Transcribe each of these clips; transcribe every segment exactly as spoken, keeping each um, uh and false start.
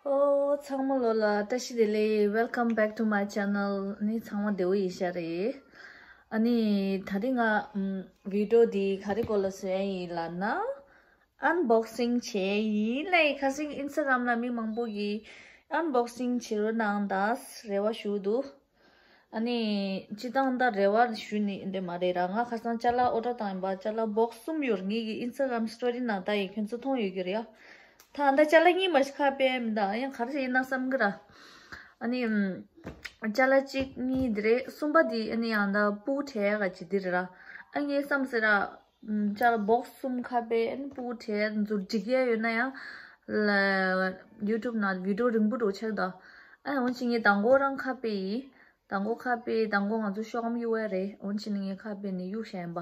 ཨོ། ཚང་མ་ལོ་ལ་བཀྲ་ཤིས་བདེ་ལེགས། Welcome back to my channel. ནི་ཚང་མ་བདེ་པོ་ཡིན་ཤག་རེད། ཨ་ནི་ད་རིང་ང་ཨམ་བི་ཌིའོ་འདི་ག་རེ་སྐོར་ལ་བཟོས་ཡིན་ལབ་ན། ཨན་བོག་སིང་བྱས་ཡིན་ལེ། ཁ་སང་ཨིན་སི་ཊ་གྷ་རམ་ལ་མི་མང་པོ་གིས་ཨན་བོག་སིང་བྱེད་རོགས་གནང་དང་རེ་བ་ཞུ་འདུག་ཨ་ནི་སྤྱིར་བཏང་ད་རེ་བ་ཞུ་ནི་འདི་མ་རེད་ར། ང་ཁ་སང་ཅ་ལག་ཨོ་ཌར་བཏང་ཡིན་པ། ཅ་ལག་བོག་སི་གསུམ་ཡོད་རེད། ངེད་ཀྱི་ཨིན་སི་ཊ་གྷ་རམ་སི་ཊོ་རི་ནང་ལྟ་ཡིན། ཁྱོད་ཚོ་མཐོང་ཡོད་ཀྱི་རེད་ཡ། ད་ད་ཅ་ལག་གཉིས་མ་ཞིག་ཁ་ཕྱེ་མི་འདུག་ཡང་ག་རེ་ཡིན་ན་བསམ་གི་ར། ཨ་ནི་ཨམ་ཅ་ལག་གཅིག་གཉིས་འདི་རེད། གསུམ་པ་འདི་ཨ་ནི་ཡང་ད་སྤུ་གུ་གྲས་ག་ཅིག་འདི་རེད་ར། ཨ་ངས་བསམ་ཟེར་ར། ཨམ་ཅ་ལག་བོག་སི་གསུམ་ཁ་ཕྱེ། ཨ་ནི་སྤུ་གུ་གྲས་ཚོ་སྒྲིག་ཡས་ཡོད་ན་ཡང་ལ་ཡུ་ཊུབ་ནང་བི་ཌིའོ་རིང་པོ་འགྲོ་ཆགས་ད། ཨ་འོན་ཅིག་ངས་མདང་དགོང་རང་ཁ་ཕྱེ་ཡིན། མདང་དགོང་ཁ་ཕྱེ། མདང་དགོང་ང་ཚོ་ཤོག་ཨམ་གཡུག་ཡས་རེད། འོན་ཅིག་ནི་ངས་ཁ་ཕྱེ་ནས་གཡུག་བཞག་ཡིན་པ།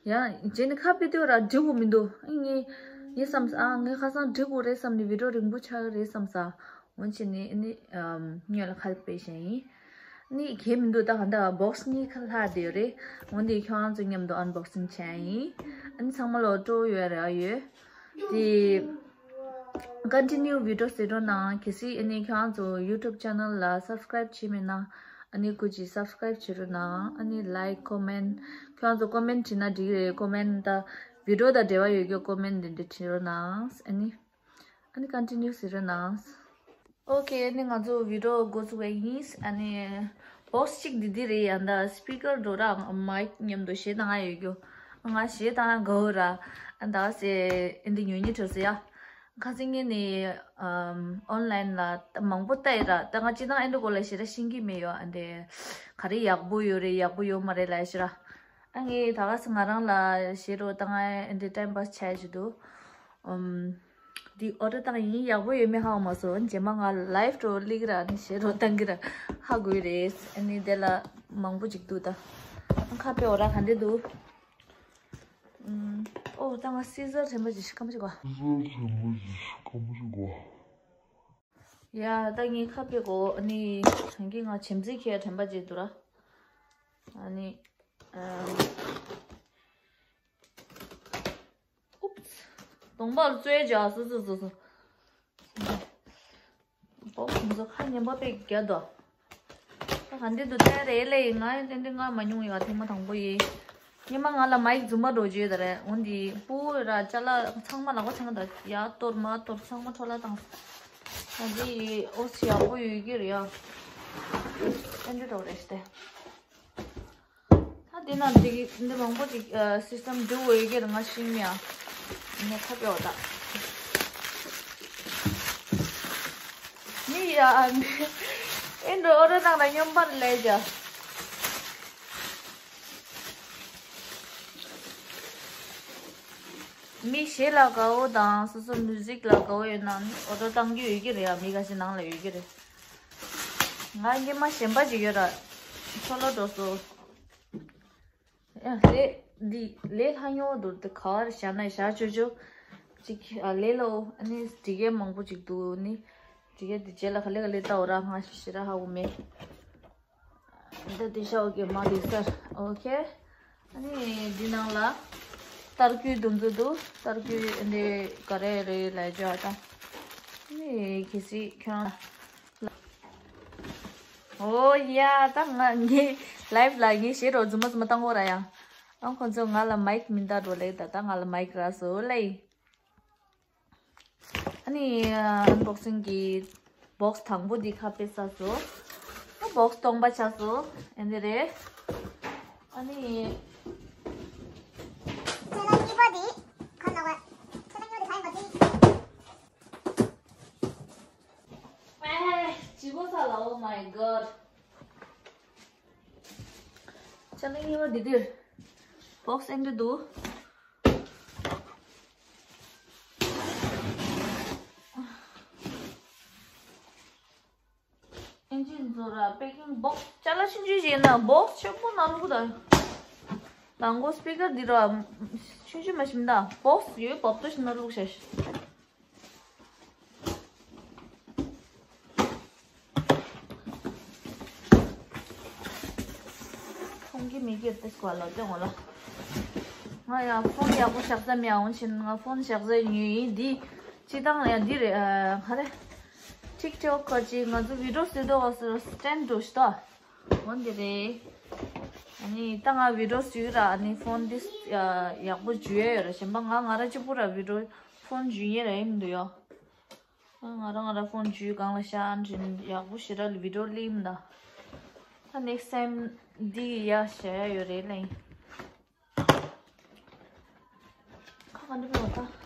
ཡང་རྗེས་ནས་ཁ་ཕྱེ་དུས་ར་འགྲིག་གི་མི་འདུག་ཨ་ངས་ངས་བསམ་ཨ་ངས་ཁ་སང་འགྲིག་གི་རེད་བསམ་ནས་བི་ཌིའོ་རིང་པོ་ཆགས་ཀྱི་རེད་བསམ་ས། འོན་ཅིག་ནི་ཨ་ནི་ཨམ་སྔོན་ལ་ཁ་ཕྱེ་བཞག་ཡིན། ཨ་ནི་གལ་མི་འདུག་ད་ག་འདྲ་བོག་སི་གཉིས་ཁ་ལྷག་བསྡད་ཡོད་རེད། འོན་ཏེ་ཁྱོད་རང་ཚོ་མཉམ་དུ་ཨན་བོག་སིང་བྱས་ཡིན། ཨ་ནི་ཚང་མ་ལོ་སྤྲོ་ཡོད་རེད་ཨ་ཡོད། དེ་ཀོན་ཊི་ནིའུ་བི་ཌིའོ་གཟིགས་རོགས་གནང་། གལ་སྲིད་ཨ་ནི་ཁྱོད་རང་ཚོ་ཡུ་ཊུབ་ཅེ་ནལ་ལ་སབ་སི་ཀ་རེབ་བྱས་མེད་ན་ཨ་ནི་སྐུ་མཁྱེན་སབ་སི་ཀ་རེབ་བྱེད་རོགས་གནང་། ཨ་ནི་ལའིཀ་ཀོ་མེན་ཊི། ཁྱོད་རང་ཚོ་ཀོ་མེན་ཊི་བྲིས་ན་འགྲིག་གི་རེད། ཀོ་མེན་ཊི་ད་བི་ཌིའོ་དང་འབྲེལ་བ་ཡོད་རྒྱུ་ཀོ་མེན་ཊི་འདི་འདྲ་བྲིས་རོགས་གནང་། ཨ་ནི། ཨ་ནི་ཀོན་ཊི་ནིའུ་གཟིགས་རོགས་གནང་། ཨོ་ཁེ། ཨ་ནི་ང་ཚོ་བི་ཌིའོ་འགོ་བཙུགས་པ་ཡིན། ཨ་ནི་བོག་སི་གཅིག་འདི་འདི་རེད། ཡང་ད་སི་པི་ཀར་འགྲོ་ར་མའིཀ་མཉམ་དུ་གཞས་བཏང་ཡ་ཡོད་རྒྱུ། ང་གཞས་བཏང་ཡ་དགའ་བོ་ར། ཨ་ད་སེ་ཨ་འདི་ཉོ་ཉི་ཁྲོ་སེ་ཡ། ཁ་སང་ངས་ནི་ཨམ་ཨོན་ལའིན་ལ་ད་མང་པོ་བལྟས་ར། ད་ང་སྤྱིར་བཏང་ཨ་འདི་སྐོར་ལ་ཞེ་དྲག་ཤེས་ཀྱི་མེད་ཡོད། ཨ་འདི་ག་རེ་ཡག་པོ་ཡོད་རེད་ཡག་པོ་ཡོད་མ་རེད་ལབ་ཞེ་དྲག་ཨ་ངས་ད་ག་སེ་ང་རང་ལ་གཞས་རོགས་བཏང་ཡ་ཨ་འདི་ཊའིམ་པཱ་སི་བྱས་བཞིན་འདུག་ཨམ། འདི་ཨོ་ཌར་བཏང་ཡིན། ཡག་པོ་ཡོད་མེད་ཧ་གོ་མ་སོང་། རྗེས་མ་ང་ལའིབ་འགྲོ་ལིག་ར་ནི་གཞས་རོགས་བཏང་གི་ར་ཧ་གོ་གི་རེད། ཨ་ནི་དེ་ལ་མང་པོ་ཅིག་འདུག་ད་ཁ་ཕྱེ་འོ་ར་ག་འདྲ་འདུག་ཨམ། ཨོ་ད་ང་སི་ཟར་དྲན་པ་ཅིག་སྐམ་པོ་ཅིག་གོ་ཡ་ད་ངས་ཁ་ཕྱེ་གོ་ཨ་ནི་རང་གི་ང་བྱམས་བརྩེ་ཁྱེད་དྲན་པ་ཅིག་འདུག་ར། ཨ་ནི་ཨམ། ཨུབས། གདོང་པར་བཙོས་བྱ་སོ་སོ་སོ་སོ། ཨོ་ཁོང་ཚོ་ཁ་ངན་པ་དཔེ་རྒྱག་འདུག་ད་ག་འདི་འདུག་ལྟ་རེད་ལེ། ང་ཡང་ཏན་ཏན་ང་མ་མྱོང་ཡོད་ཐེངས་མ་དང་པོ་ཡིན། སྔོན་མ་ང་ལ་མའིག་རྫུན་མ་འགྲོ་རྒྱུ་ཡོད་ད་རེད། འོན་ཏེ་སྤུ་བོ་ར་ཅ་ལག་ཚང་མ་ལག་པ་ཚང་མ་ད་ཡར་གཏོར་མར་གཏོར་ཚང་མ་འཕྲོ་བརླག་བཏང་། ད་འདི་ཨོ་ཚི་ཡག་པོ་ཡོད་ཀྱི་རེད་ཡ། ཏན་ཏན་འགྲོ་རེད་ཤི་ཏེ། ད་འདི་ན་འདི་འདི་མང་པོ་ཅིག་ཨ་སི་སི་ཊམ་འགྲོ་འོས་ཀྱི་རེད་ང་ཤེས་མེད་ཨ། ངས་ཁ་ཕྱེ་བ་ད། མི་ཡ་ཨ་མི་ཨེ་འགྲོ་ཨོ་རོ་ནང་ལ་སྙོམས་པར་ལས་ཀྱ། མི་གཞས་ལ་དགའ་བོ་དང་སོ་སོ་མིའུ་ཟིག་ལ་དགའ་བོ་ཡོད་ན་ཨོ་ཏོ་བཏང་རྒྱུ་ཡོད་ཀྱི་རེད་ཡ། མི་ཁ་ཤས་ནང་ལ་ཡོད་ཀྱི་རེད། ང་སྔོན་མ་གཞན་པ་ཅིག་ཡོད་ར། ཆོ་ལོ་འགྲོ་སོ། ཡ་ལས་འདི་ལས་ལྷག་ཉོ་འདུག་དེ་ག་བར་བཞག་ན་བཞག་ཆོག་ཆོག་ཅིག་ཨ་ལས་ལོ་ཨ་ནི་སྒྲིག་ཡས་མང་པོ་ཅིག་འདུག་ནི་སྒྲིག་ཡས་འདི་རྗེས་ལ་ག་ལེ་ག་ལེ་ལྟ་འོ་ར། ང་ཞེ་དྲག་ཧ་གོ་མེད། འདི་འདི་ཤ་འོ་ཀེ་མ་འདི་སར་ཨོ་ཁེ། ཨ་ནི་འདི་ནང་ལ་ཏར་ཀུའི་འདུ་འདུ་འདུག་ཏར་ཀུའི་འདི་ག་རེ་རེད་ལབ་ཅོ་ཨ་ད། ཨ་ནི་གལ་སྲིད་ཁྱོད་རང་ལ། ཨོ་ཡ་ད་ང་ངའི་ལའིབ་ལ་ངའི་གཞས་རོ་རྫུན་མ་རྫུན་མ་བཏང་གོ་ར་ཡ། ཨང་ཁོ་ཚོ་ང་ལ་མའིག་མི་འདའ་འགྲོ་ལེ་ད་ད་ང་ལ་མའིག་རག་སོ་ལེ། ཨ་ནི་ཨན་བོག་སིང་གི་བོག་སི་དང་པོ་འདི་ཁ་ཕྱེ་ཚར་སོང་། ཨ་བོག་སི་སྟོང་པ་ཆགས་སོང་། ཨ་འདི་རེད། ཨ་ནི་ཁྱེད་རང་གཉིས་པ་འདི་ཁ་ནག་པ། ཁྱེད་རང་གཉིས་པ་འདི་ཁ་ཡིན་པ་འདི། ཨེ་ཅི་གོ་ས་ལ། Oh my god། ཁྱེད་རང་གཉིས་པ་འདི་འདིར་བོག་སི་ཨེ་འདྲ་འདུག་ཨིན་ཇི་བཟོ་ར་པེ་ཀིང་བོག་སི་ཅ་ལག་ཆུང་ཆུང་ཞིག་ཡིན་ན་བོག་སི་ཆེན་པོ་ནང་བླུགས་ད། དང་པོ་སི་པི་ཀར་འདི་ར་ཆུང་ཆུང་མ་ཞིག་མིན་ད་བོག་སི་ཡོད་བབ་ཏོ་ཞིག་ནང་བླུགས་ཤག་མཐོང་གི་མི་གི་ཏེ་སྐོར་ལ་ཏེ་ངོ་ལ། ང་ཡང་ཕོན་ཡག་པོ་བཞག་ས་མེད། འོན་ཅིག་ང་ཕོན་བཞག་ས་ཉོས་ཡིན། འདི་སྤྱི་བཏང་ཡང་འདི་རེད་ཨ། ག་རེ། TikTok ཁོ་ཅི་ང་ཚོ་བི་ཌིའོ་བཟོས་འདུག་ག་སོ་སི་ཊེན་ཌི་འདུག་ཤི་ཏོ། འོན་ཏེ་རེད། ཨ་ནི་ད་ང་བི་ཌིའོ་བཟོས་ར། ཨ་ནི་ཕོན་འདི་ཡག་པོ་བཟོས་ཡོད་ར། གཞན་པ་ང་ང་ར་གཅིག་པུ་ར་བི་ཌིའོ་ཕོན་བཟོས་ཡས་ར་ཡིན་འདུག་ཡོ། ང་ར་ང་ར་ཕོན་བཟོས་གང་ལ་ཤ་ཨན་ཅིན་ཡག་པོ་ཞེ་དྲག་བི་ཌིའོ་ལེམ་ད། ད་ནེགསི་ཊའིམ་འདི་ཡ་བྱ་ཡ་ཡོད་རེད་ལེ། ཁ་ག་འདྲ་པོ་ད།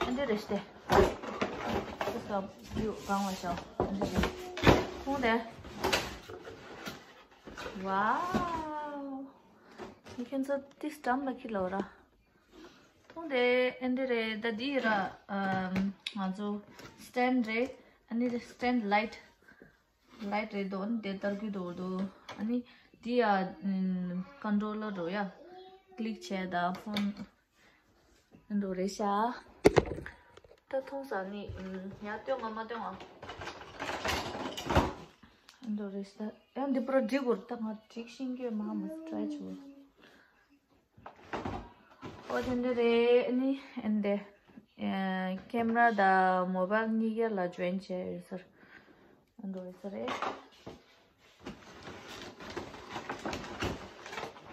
ཨ་འདི་རེད་ཤི་ཏེ། ཁོ་ས་བུ་གང་བ་ཤ་ཨ་འདི་རེད། ཁོང་དེ། Wow. ཁྱེད་ཚོ་ཏིས་འགྲམ་ལ་ཁྱི་ལོ་ར། ཐོང་དེ་ཨེ་འདི་རེད། ད་འདི་ར་ང་ཚོ་སི་ཊེན་ཌི་རེད། ཨ་ནི་སི་ཊེན་ཌི་ལའིཊ་ལའིཊ་རེད་དོ། ཨ་ནི་དེ་ལྟར་གི་དོ་དོ། ཨ་ནི་འདི་ཡ་ཀོན་ཊོ་ལར་རོ་ཡ་ཀི་ལིག་བྱས་ད་ཕོན་འགྲོ་རེད་ཤག་ད་ཐོང་ས་ནི་ཡ་སྟོན་ང་མ་སྟོན་ང་འགྲོ་རེད་ཤག་ཡང་འདི་པར་འགྲིག་གོ་ད་ང་འགྲིག་ཤིང་གི་མ་མ་ཊ་རའི་བྱུང་། ཨོ་དེ་འདི་རེད། ཨ་ནི་ཨེ་འདི་ཀེམ་ར་དང་མོ་བཱལ་གཉིས་ཀ་ལ་ཇོ་ཡིན་བྱས་ཡོད་ས་རེད། ཨ་འགྲོ་ཡོད་ས་རེད།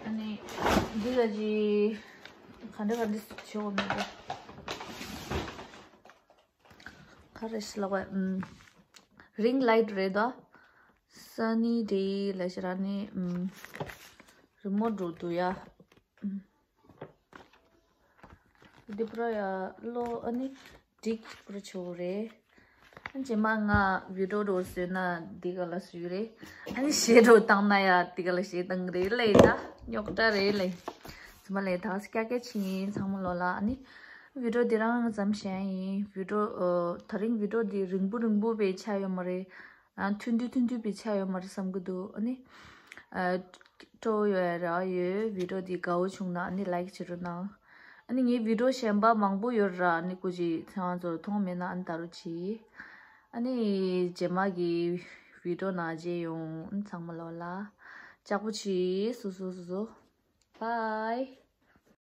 ཨ་ནི་འདི་ལ་ཅི་ག་འདྲ་ག་འདྲ་བྱེད་འོ་མེད་པ། ག་རེ་ཞིག་ལབ་པ། རིང་ལའིཊ་རེད་དོ། སན་ནི་ཌེ་ལ་ཞེ་ར་ནི་རི་མོ་འགྲོ་འདུག་ཡ། འདི་པུར་ཡ་ལོ་ཨ་ནི་འགྲིག་པུར་ཆོ་རེད། ཨ་རྗེས་མ་ང་བི་ཌིའོ་འགྲོ་བཟོས་ན་འདི་ག་ལ་བཟོས་རེད། ཨ་ནི་གཞས་འགྲོ་བཏང་ན་ཡ་འདི་ག་ལ་གཞས་བཏང་རེད་ལེ། ད་རྙོག་དྲ་རེད་ལེ། ཚང་མ་ལེ་ད་སྐྱ་སྐྱ་ཆིན་ཚང་མ་ལོ་ལ། ཨ་ནི་བི་ཌིའོ་འདི་རང་ཙམ་བྱས་ཡིན། བི་ཌིའོ་ཨ་ད་རིང་བི་ཌིའོ་འདི་རིང་པོ་རིང་པོ་བས་ཆགས་ཡོད་མ་རེད། ཨ་ཐུང་ཐུང་ཐུང་ཐུང་བས་ཆགས་ཡོད་མ་རེད་བསམ་གི་འདུག་ཨ་ནི་ཨ་སྤྲོ་ཡོད་ར་ཡོད། བི་ཌིའོ་འདི་དགའ་བོ་བྱུང་ན་ཨ་ནི་ལའིཀ་བྱེད་རོགས་གནང་། ཨ་ནི་ངའི་བི་ཌིའོ་གཞན་པ་མང་པོ་ཡོད་ར། ཨ་ནི་སྐུ་མཁྱེན་ཚང་ཚོ་མཐོང་མེད་ན་ཨ་ནི་ད་རུ་ཆི། ཨ་ནི་རྗེས་མ་གི་བི་ཌིའོ་ནང་མཇལ་ཡོང་། ཨ་ནི་ཚང་མ་ལོ་ལ་ལྕགས་པོ་ཆི། སོ་སོ་སོ་སོ། Bye.